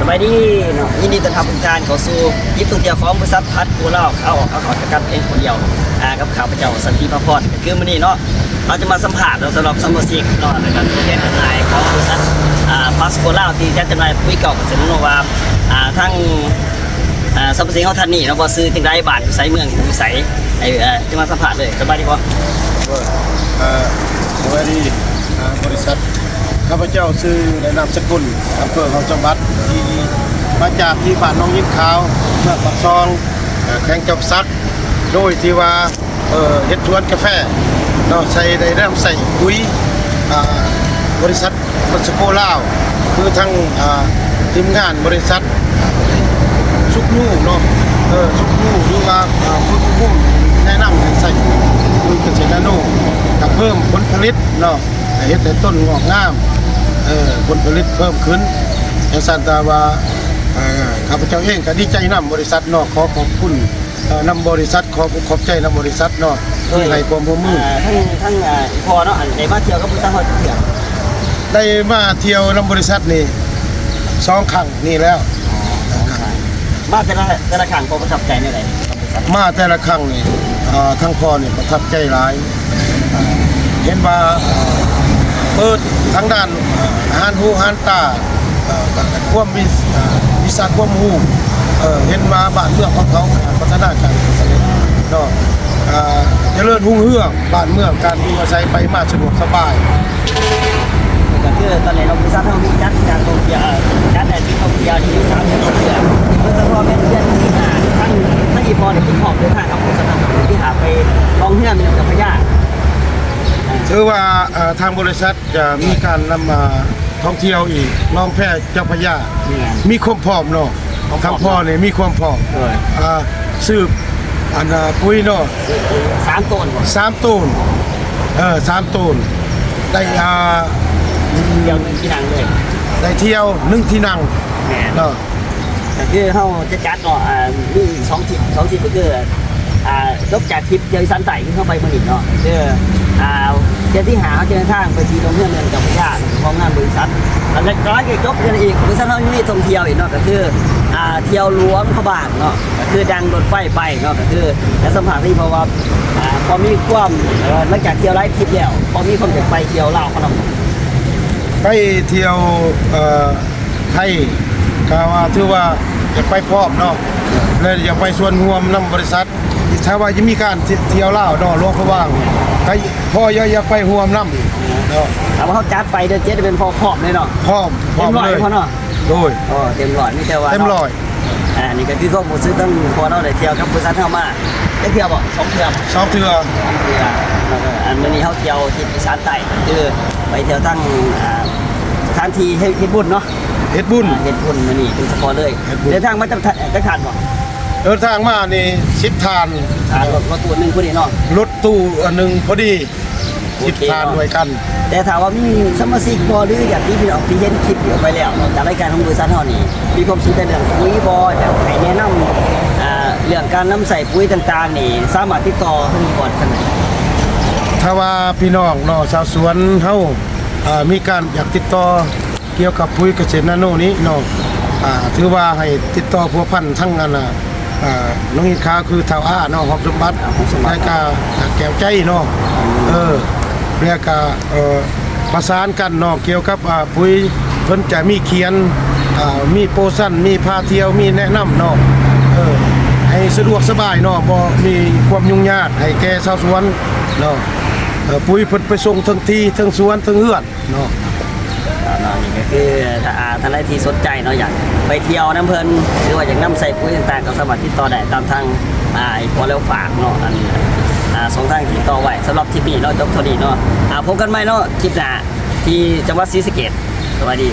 ສະບາຍດີເນາະ ຍິນດີຕ້ອນຮັບທຸກທ່ານເຂົ້າສູ່ທຣິບທ່ອງທ່ຽວຂອງບໍລິສັດພາສໂກລາວ ເຂົ້າອອກເຂົ້າອອກກັບເອງຄົນດຽວ ອ່າ ກັບຂ້າພະເຈົ້າ ສັນຕິພາພອນ. ຄືມື້ນີ້ເນາະ ເຮົາຈະມາສຳພາດເນາະ ສຳລັບສະມາຊິກເນາະ ແລ້ວກໍຕົວແທນຈຳໜ່າຍຂອງບໍລິສັດ ອ່າ ພາສໂກລາວ ທີ່ຈັດຈຳໜ່າຍປຸ໋ຍເກົ່າ ກໍຈະຮູ້ວ່າ ອ່າ ທັງ ອ່າ ສະມາຊິກເຮົາທ່ານນີ້ເນາະ ວ່າຊື່ຈັ່ງໃດ ບ້ານຢູ່ໃສ ເມືອງຢູ່ໃສ ໃຫ້ ອ່າ ຈະມາສຳພາດເລີຍ. ສະບາຍດີບໍ່? ເອີ ສະບາຍດີ. ອ່າ ບໍລິສັດ ຂ້າພະເຈົ້າຊື່ ແລະ ນາມສະກຸນ ອຳເພີ ຮອງຈຳບັດ ທີ່ມາຈາກທີ່ບ້ານໜອງຫີນຂາວ ເມືອງປາກຊ່ອງ ເອີ ແຂວງຈຳປາສັກ ໂດຍທີ່ວ່າ ເອີ ເຮັດສວນກາແຟເນາະ ໃສ່ ໄດ້ນຳໃຊ້ປຸ໋ຍ ອ່າ ບໍລິສັດ ພາສໂກລາວ ຄືທັງ ອ່າ ທີມງານບໍລິສັດ ອ່າ ຊຸກຍູ້ເນາະ ເອີ ຊຸກຍູ້ ຫຼືວ່າ ອ່າ ຝຶກອົບຮົມ ແນະນຳໃຫ້ໃຊ້ປຸ໋ຍກະເສດນາໂນ ກະເພີ່ມຜົນຜະລິດເນາະ ກະເຮັດໃຫ້ຕົ້ນງອກງາມ ເອີ ຜົນຜະລິດເພີ່ມຂຶ້ນ. ຈັ່ງຊັ້ນ ແຕ່ວ່າ ເອີ ຂ້າພະເຈົ້າເອງກະດີໃຈນຳບໍລິສັດເນາະ ຂໍຂອບຄຸນ ເອີ ນຳບໍລິສັດ ຂອບອົກຂອບໃຈນຳບໍລິສັດເນາະ ໂດຍ ທີ່ໃຫ້ຄວາມຮ່ວມມື ອ່າ ທັງ ທັງ ອ່າ ອີ່ພໍ່ເນາະ ອັນ ໄດ້ມາທ່ຽວກັບບໍລິສັດເຮົາຈັກເທື່ອ? ໄດ້ມາທ່ຽວນຳບໍລິສັດນີ້ສອງຄັ້ງນີ້ແລ້ວ. ມາແຕ່ລະ ແຕ່ລະຄັ້ງ ປະທັບໃຈແນວໃດ? ມາແຕ່ລະຄັ້ງນີ້ ເອີ ທາງພໍ່ນີ້ປະທັບໃຈຫຼາຍ ເຫັນວ່າ ເປີດທາງດ້ານ ເອີ ຫານຫູຫານຕາ ເອີ ຄວາມມີ ເອີ ວິຊາຄວາມຮູ້ ເອີ ເຫັນວ່າບ້ານເມືອງຂອງເຂົາການພັດທະນາການເສດເນາະ ເອີ ຈະເລີນຮຸ່ງເຮືອງ ບ້ານເມືອງການຢູ່ອາໄສໄປມາສະດວກສະບາຍ. ກໍຄືຕອນນີ້ເນາະ ບໍລິສັດເຮົາມີຈັດການທ່ອງທ່ຽວ ຈັດແອດມິດທ່ອງທ່ຽວຢູ່ສາມເດືອນ ເດືອນ ໂດຍສະເພາະແມ່ນເດືອນທີຫ້າ ທາງ ທາງອີ່ພໍ່ນີ້ເປັນຮອບເດີນທາງກັບບໍລິສັດເຮົາ ເດືອນທີຫ້າໄປລ່ອງເຮືອແມ່ນ້ຳເຈົ້າພະຍາ. ຖືວ່າ ເອີ ທາງບໍລິສັດ ຈະມີການນຳ ອ່າ ທ່ອງທ່ຽວອີກລ່ອງແພເຈົ້າພະຍາ ແມ່ນ ມີຄວາມພ້ອມເນາະ ຄວາມພ້ອມ ທາງພໍ່ນີ້ມີຄວາມພ້ອມ ໂດຍ ອ່າ ສືບ ອັນ ອ່າ ປຸ໋ຍເນາະ ສາມໂຕນບໍ່? ສາມໂຕນ ເອີ ສາມໂຕນ ໄດ້ ອ່າ ທ່ຽວໜຶ່ງທີ່ນັ່ງເລີຍ ໄດ້ທ່ຽວໜຶ່ງທີ່ນັ່ງ ແມ່ນ ເນາະ. ກໍຄືເຮົາຈະຈັດເນາະ ອ່າ ມີສອງທຣິບ ສອງທຣິບກໍຄື ອ່າ ຈົບຈາກທຣິບທ່ຽວອີສານໃຕ້ທີ່ເຮົາໄປມື້ນີ້ເນາະ ກໍຄື ອ່າ ເດືອນທີຫ້າເຮົາຈະເດີນທາງໄປທີ່ໂຮງຮຽນເມືອງເຈົ້າພະຍາ ເນາະ ຮ່ວມງານບໍລິສັດ ແລ້ວກໍກຳລັງຈະຈົບກັນອີກ ບໍລິສັດເຮົາຍັງມີທ່ອງທ່ຽວອີກເນາະ ກໍຄື ອ່າ ທ່ຽວຫຼວງພະບາງເນາະ ກໍຄືນັ່ງລົດໄຟໄປເນາະ ກໍຄືຈະສຳພາດທີ່ ເພາະວ່າ ອ່າ ພໍມີຄວາມ ເອີ ຫຼັງຈາກທ່ຽວຫຼາຍທຣິບແລ້ວ ພໍມີຄວາມຢາກໄປທ່ຽວລາວເຮົານຳ ໄປທ່ຽວ ເອີ ໄທ ກໍວ່າຖືວ່າຢາກໄປພ້ອມເນາະ ແລະ ຢາກໄປສ່ວນຮ່ວມນຳບໍລິສັດ ຖ້າວ່າຈະມີການທ່ຽວລາວເນາະ ຫຼວງພະບາງ ກໍພໍຢາກ ຢາກໄປຮ່ວມນຳອີກເນາະ. ຖ້າວ່າເຮົາຈັດໄປເດືອນເຈັດ ແມ່ນພ້ອມ ພ້ອມເລີຍເນາະ ພ້ອມ ພ້ອມເຕັມຮ້ອຍເລີຍ ພໍ່ເນາະ ໂດຍ ອໍ ເຕັມຮ້ອຍ ມີແຕ່ວ່າເນາະ ເຕັມຮ້ອຍ. ອ່າ ນີ້ກໍຄືຄວາມຮູ້ສຶກຂອງພໍ່ເນາະ ໄດ້ທ່ຽວກັບບໍລິສັດເຮົາມາຈັກເທື່ອບໍ່? ສອງເທື່ອ ສອງເທື່ອ ສອງເທື່ອ ເອີ ອັນມື້ນີ້ເຮົາທ່ຽວທິດອີສານໃຕ້ ຄືໄປທ່ຽວທາງ ອ່າ ສະຖານທີ່ເຮັດ ເຮັດບຸນເນາະ ເຮັດບຸນ ອ່າ ເຮັດບຸນມື້ນີ້ໂດຍສະເພາະເລີຍ ເດີນທາງມາຈັກ ຈັກທ່ານບໍ່? ເດີນທາງມານີ້ສິບທ່ານ ອ່າ ລົດ ລົດຕູ້ໜຶ່ງພໍດີເນາະ ລົດຕູ້ອັນໜຶ່ງພໍດີ ໂອເຄ ສິບທ່ານດ້ວຍກັນ. ແຕ່ຖ້າວ່າມີສະມາຊິກບໍ່ ຫຼື ຍາດຕິພີ່ນ້ອງທີ່ເຫັນຄລິບນີ້ອອກໄປແລ້ວເນາະ ຈາກລາຍການຂອງບໍລິສັດເຮົານີ້ ມີຄວາມສົນໃຈເລື່ອງປຸ໋ຍບໍ່ ຢາກໃຫ້ແນະນຳ ອ່າ ເລື່ອງການນຳໃຊ້ປຸ໋ຍຕ່າງໆນີ້ ສາມາດຕິດຕໍ່ທາງນີ້ກ່ອນໄດ້. ຖ້າວ່າພີ່ນ້ອງເນາະ ຊາວສວນເຮົາ ອ່າ ມີການຢາກຕິດຕໍ່ ກ່ຽວກັບປຸ໋ຍກະເສດນາໂນນີ້ເນາະ ອ່າ ຖືວ່າໃຫ້ຕິດຕໍ່ພົວພັນທັງອັນນ່າ ອ່າ ນ້ອງອິດຂາ ຄືທ້າວອາເນາະ ຮອງສະບັດ ແລະກະແກ້ວໃຈເນາະ ເອີ ແລະກະ ເອີ ປະສານກັນເນາະ ກ່ຽວກັບ ອ່າ ປຸ໋ຍ ເພິ່ນຈະມີຂຽນ ອ່າ ມີໂປຣຊັນ ມີພາທ່ຽວ ມີແນະນຳເນາະ ເອີ ໃຫ້ສະດວກສະບາຍເນາະ ບໍ່ມີຄວາມຫຍຸ້ງຍາກໃຫ້ແກ່ຊາວສວນເນາະ ເອີ ປຸ໋ຍເພິ່ນໄປສົ່ງເຖິງທີ່ ເຖິງສວນ ເຖິງເຮືອນ ເນາະ ເນາະ ນີ້ກໍຄື ຖ້າ ອ່າ ທ່ານໃດທີ່ສົນໃຈເນາະ ຢາກໄປທ່ຽວນຳເພິ່ນ ຫຼືວ່າຢາກນຳໃຊ້ປຸ໋ຍຕ່າງໆ ກໍສາມາດຕິດຕໍ່ໄດ້ຕາມທາງ ອ່າ ອີ່ພໍ່ລາວຝາກເນາະ ອັນ ອ່າ ຊ່ອງທາງຕິດຕໍ່ໄວ້. ສຳລັບຄລິບນີ້ເນາະ ຈົບເທົ່ານີ້ເນາະ ອ່າ ພົບກັນໃໝ່ເນາະ ຄລິບໜ້າ ທີ່ຈັງຫວັດສີສະເກດ. ສະບາຍດີ.